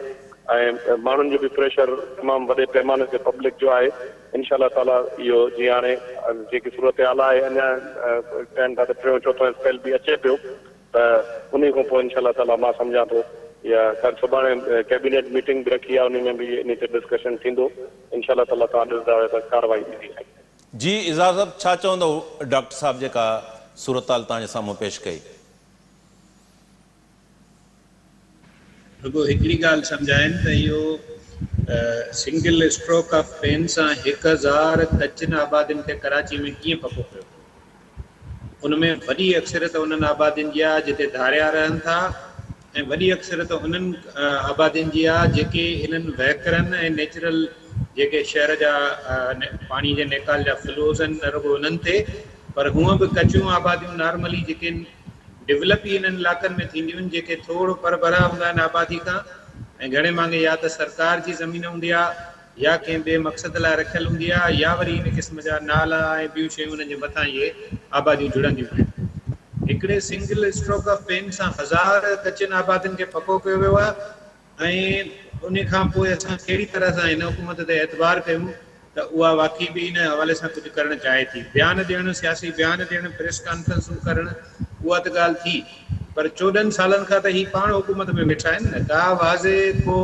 B: ۽ ماڻهن جو به پريشر تمام وڏي پيماني تي پبلڪ جو آهي انشاء الله تعالي اهو جيئن هاڻي جيڪي صورتحال آهي اڃا چون ٿا ته ٽيون چوٿون اسپيل به اچي پيو ته انهي کان پوء انشاء الله تعاليٰ مان سمجهان ٿو اها ڪر سڀاڻي ڪيبينيٽ ميٽنگ به رکي آهي انهي ۾ به انهي تي ڊسڪشن ٿيندو انشاء الله تعاليٰ توهان ڏسندا ته ڪارروائي ٿيندي سائين.
A: جي اظهار صاحب ڇا چوندؤ ڊاڪٽر صاحب جيڪا صورتحال توهان جي سامهون پيش ڪئي.
C: رڳو هڪڙي ڳالهه سمجهائين ته اهو سنگل اسٽروڪ آف پين سان 1000 ڪچين آبادين کي ڪراچي ۾ ڪيئن پڪو ڪيو ويو؟ ان ۾ وڏي اڪثريت انهن آبادين جي آهي جتي ڌاريا رهن ٿا ۽ وڏي اڪثريت انهن آبادين جي آهي جيڪي انهن وهڪرن ۽ نيچرل جيڪي شهر جا پاڻي جي نيڪال جا فلوز آهن نه رڳو انهن تي پر هونء به ڪچيون آباديون نارملي جيڪي ڊولپ ئي انهن علائقن ۾ ٿينديون آهن جيڪي ٿورو پرڀرا هوندا آهن آبادي کان ۽ گهڻي مانگي يا ته سرڪار جي زمين هوندي آهي يا ڪنهن ٻئي مقصد لاء رکيل هوندي آهي يا وري ان قسم جا نالا ۽ ٻيون شيون انهن جي مٿان اهي آباديون جڙنديون آهن. هڪڙي سنگل اسٽروڪ آف پين سان هزار ڪچين آبادين کي پڪو ڪيو ويو آهي ۽ ان کان پوء اسان ڪهڙي طرح سان هن حڪومت تي اعتبار ڪيون ته اها واقعي به ان حوالي سان ڪجهه ڪرڻ چاهي ٿي. بيان ڏيڻ، سياسي بيان ڏيڻ، پريس ڪانفرنسون ڪرڻ اها ته ڳالهه ٿي پر 14 سالن کان ته هي پاڻ حڪومت ۾ ويٺا آهن نه، ڪا واضح ڪو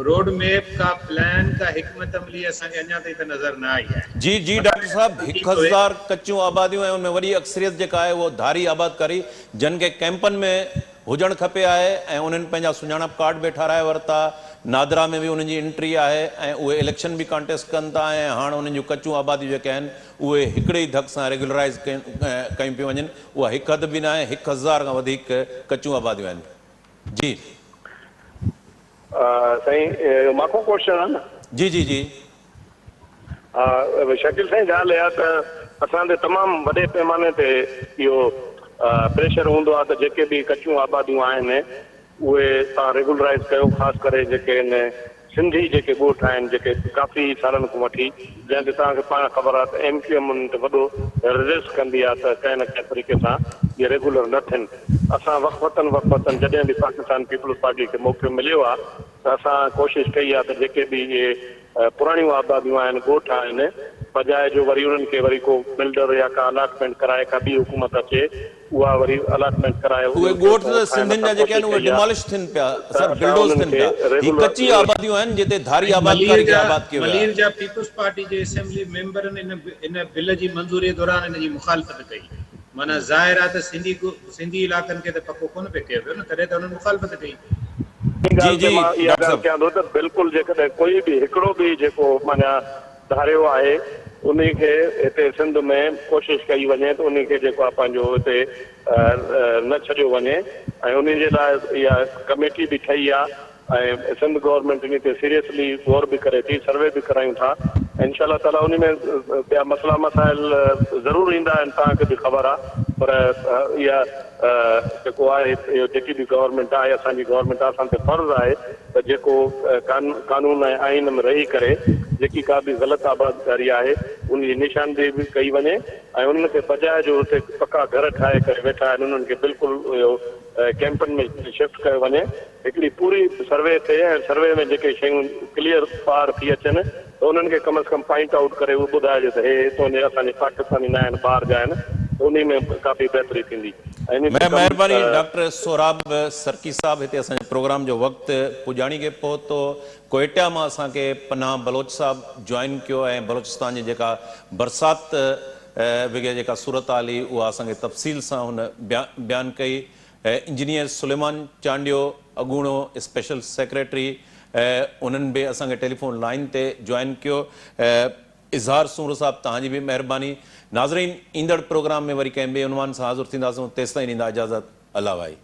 C: روڊ ميپ، ڪا پلان، ڪا حڪمت عملي اسان کي اڃا تائين ته نظر نه آئي آهي.
A: جي جي ڊاڪٽر صاحب 1000 ڪچيون آباديون ۽ ان ۾ وڏي اڪثريت جيڪا آهي اهو ڌاري آبادڪاري جن کي ڪئمپن ۾ هجڻ کپي آهي ۽ انهن پنهنجا سڃاڻپ ڪارڊ به ٺهرائي ورتا، نادرا ۾ به انهن جي انٽري آهي ۽ اهي اليڪشن به ڪانٽيسٽ ڪن ٿا ۽ هاڻ انهن جون ڪچيون آباديون جيڪي آهن اهي هڪڙي ئي ڌڪ سان ريگيولرائيز ڪيون پيون وڃن اها هڪ حد به ناهي 1000 کان وڌيڪ ڪچيون آباديون آهن جي.
B: سائين اهو مان کان ڪوشچن آهي نه.
A: جي جي جي.
B: ها شڪيل سائين ڳالهه اها ته اسان تي تمام وڏي پيماني تي اهو پريشر هوندو آهي ته جيڪي به ڪچيون آباديون آهن اهي توهان ريگولرائيز ڪيو خاص ڪري جيڪي هن سنڌي جيڪي ڳوٺ آهن جيڪي ڪافي سالن کان وٺي جنهن تي توهان کي پاڻ خبر آهي ته ايم ڪيو ايم انهن تي وڏو ريزسٽ ڪندي آهي ته ڪنهن نه ڪنهن طريقي سان اهي ريگولر نه ٿين اسان وقفتن وقفتن جڏهن به پاڪستان پيپلز پارٽي کي موقعو مليو آهي ته اسان ڪوشش ڪئي آهي ته جيڪي به اهي پراڻيون آباديون آهن ڳوٺ آهن بجاء جو وري انهن کي وري ڪو بلڊر يا ڪا الاٽمينٽ ڪرائي ڪا ٻي حڪومت اچي اها وري الاٽمينٽ ڪرائي
A: اهي ڳوٺ ته سنڌين جا جيڪي آهن اهي ڊمالش ٿين پيا سر بلڊوز ٿين پيا هي ڪچي آباديون آهن جتي ڌاري آبادڪاري کي آباد ڪيو ويو آهي.
C: ملير جا پيپلز پارٽي جي اسيمبلي ميمبرن ان ان بل جي منظوري دوران ان جي مخالفت ڪئي معنيٰ ظاهر آهي ته سنڌي سنڌي علائقن کي ته پڪو ڪونه پئي ڪيو ويو نه تڏهن ته انهن مخالفت ڪئي.
B: ان
A: جي
B: ڳالهه
A: جي
B: تي مان اها
A: ڊاڪٽر
B: ڳالهه
A: صاحب.
B: ڪيان ٿو ته بلڪل جيڪڏهن ڪوئي به هڪڙو به جيڪو معنيٰ ڌاريو آهي انهي کي هتي سنڌ ۾ ڪوشش ڪئي وڃي ته انهي کي جيڪو آهي پنهنجو هتي نه ڇڏيو وڃي ۽ انهي جي لاء اها ڪميٽي به ٺهي آهي ۽ سنڌ گورنمينٽ انهي تي سيريسلي غور به ڪري ٿي سروي به ڪرايون ٿا انشاء الله تعالي انهي ۾ ٻيا مسئلا مسائل ضرور ايندا آهن توهان کي به خبر آهي پر اها جيڪو آهي اهو جيڪي به گورنمينٽ آهي اسان جي گورنمينٽ آهي اسان تي فرض آهي ته جيڪو قانون ۽ آئين ۾ رهي ڪري جيڪي ڪا به غلط آبادڪاري آهي ان جي نشاندهي به ڪئي وڃي ۽ انهن کي بجاء جو اتي پڪا گهر ٺاهي ڪري ويٺا آهن انهن کي بلڪل اهو ڪيمپن ۾ شفٽ ڪيو وڃي هڪڙي پوري سروي ٿئي ۽ سروي ۾ جيڪي شيون ڪليئر ٻاهر ٿي اچن ته انهن کي ڪم از ڪم پوائنٽ آئوٽ ڪري اهو ٻڌائجي ته هي هتون جي اسان جي پاڪستاني نه آهن ٻاهر جا آهن ته انهي ۾ ڪافي بهتري ٿيندي.
A: مهرباني ڊاڪٽر سهراب سرڪي صاحب هتي اسان جي پروگرام جو وقت پڄاڻي کي پهتو ڪوئيٽا مان اسان کي پناهه بلوچ صاحب جوائن ڪيو ۽ بلوچستان جي جيڪا برسات وگهي جيڪا صورتحال هئي اها اسان کي تفصيل سان هن بيان ڪئي انجنيئر سليمان چانڊيو اڳوڻو اسپيشل سيڪريٽري انهن به اسان کي ٽيليفون لائين تي جوائن ڪيو. اظهار سومرو صاحب توهان جي به مهرباني. ناظرين ايندڙ پروگرام ۾ وري ڪنهن ٻئي عنوان سان حاضر ٿينداسون تيستائين ڏيندا اجازت الله واهي.